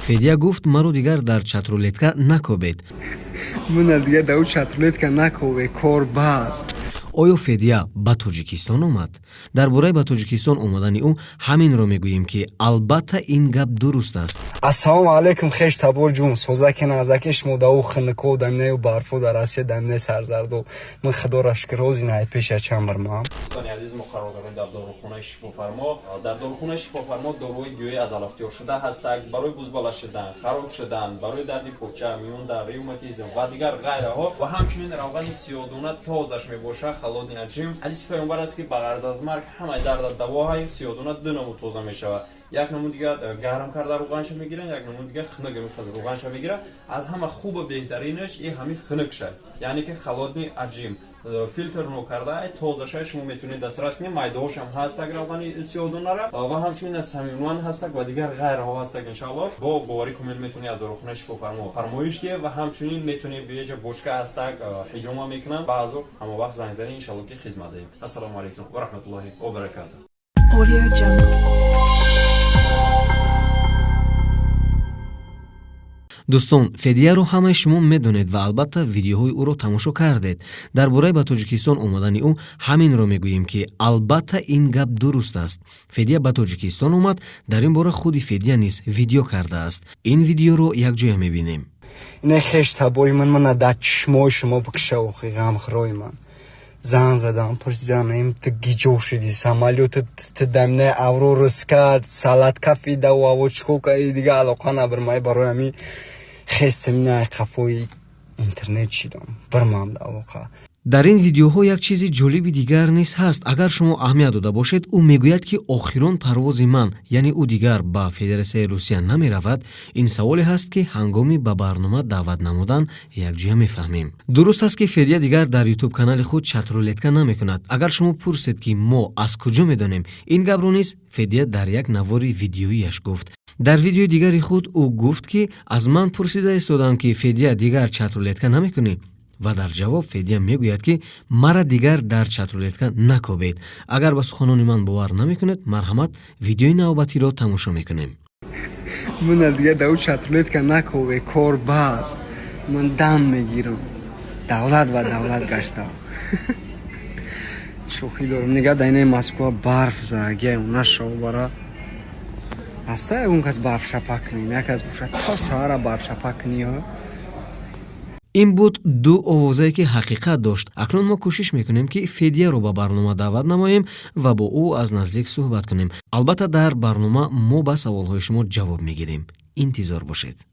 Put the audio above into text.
Федя гуфт: «Маро дигар дар чатрулетка накобед». Мана дигар дар ӯ чатрулетка накове, кор бас. Оё Федя ба Тоҷикистон омад? Дар бораи ба Тоҷикистон омадани ӯ ҳаминро мегӯем, ки албатта ин гап дуруст аст. Ассалому алайкум, хеш табор ҷун, созаки назаки шумо да ӯ хинико, даминаю барфо дар Россия, даминаи сарзардо. Ман, худоро шукр, ҳозир най пеша чанд бармаам. Дӯстони азиз, мо қарор дорем дар дорухонаи Шифофармо. Дар дорухонаи Шифофармо доруҳои гиёҳӣ аз алафтиёр шуда ҳастак барои бузбала шудан, хароб шудан, барои дарди поча, миёндард, ревматизм ва дигар ғайраҳо ва ҳамчунин равғани сиёдона тозаш мебошад, холодный отжим. Ҳадиси Паёмбар аст, ки ба ғараз аз марг ҳамаи дарда давоҳай. Сиёдона ду намуд тоза мешавад: як намуд дигар гарм карда рӯғанша мегиранд, як намуд дигар хунук рӯғанша мегиранд. Аз ҳама хубу беҳтаринаш и ҳамин хунук шад, яъне ки холодный отжим, филтр нокарда тозаша. Шумо метавонед дастрас кунед, майдаҳошам ҳастак равғани сиёдонара ва ҳамчунин самиман ҳастак ва дигар ғайраҳо ҳастак. Иншаалло, бо боварӣ комил метавонед аз дорухонаи Шифофармо фармоиш диҳед ва ҳамчунин метавонед биеҷа, бочка ҳастак, ҳиҷома мекунанд. Баъзо ҳама вақт занг занед, иншаалло, ки хизмат диҳем. Ассалому алайкум ва раҳматуллоҳи ва баракатуҳ. Audio Jungle. Дӯстон, Федияро ҳамаи шумо медонед ва албатта видеоҳои ӯро тамошо кардед. Дар бораи ба Тоҷикистон омадани ӯ ҳаминро мегӯем, ки албатта ин гап дуруст аст. Федия ба Тоҷикистон омад. Дар ин бора худи Федия низ видео кардааст. Ин видеоро якҷоя мебинем. Ине хеш табори ман, мана дар чишмои шумо бикша. Охи ғамхӯрои ман зан задам, пурсидам: «Им ту гиҷо шуди? Самолёт ту даминаи Аврора скард салат кафидаву аво чико каи?» Дига алоқа набир. Май барои ҳами хестам, ина қафои интернет шидам, бирмам алоқа. Дар ин видеоҳо як чизи ҷолиби дигар низ ҳаст. Агар шумо аҳамият дода бошед, ӯ мегӯяд, ки охирон парвози ман, яъне ӯ дигар ба Федератсияи Русия намеравад. Ин саволе ҳаст, ки ҳангоми ба барнома даъват намудан якҷоя мефаҳмем. Дуруст аст, ки Федя дигар дар Ютуб канали худ чатрулетка намекунад. Агар шумо пурсед, ки мо аз куҷо медонем, ин гапро низ Федя дар як навори видеоияш гуфт. Дар видеои дигари худ ӯ гуфт, ки аз ман пурсида истоданд, ки «Федя, дигар чатрулетка намекунӣ?» Ва дар ҷавоб Федя мегӯяд, ки «Мара дигар дар чатрулетка накобед». Агар ба суханони ман бовар намекунед, марҳамат, видеои навбатиро тамошо мекунем. Мана дигар дар ӯ чатрулетка накове, кор бас. Ман дам мегирам, давлат ва давлат гашта. Шӯхӣ дорам. Нигаҳ, дар инаи Москва барф загия нашав бара ҳаста. Ягон кас барф шапак кунем, як кас бошад, то саҳара барф шапак кунӣ. Ин буд ду овозае, ки ҳақиқат дошт. Акнун мо кӯшиш мекунем, ки Федияро ба барнома даъват намоем ва бо ӯ аз наздик суҳбат кунем. Албатта, дар барнома мо ба саволҳои шумо ҷавоб мегирем. Интизор бошед.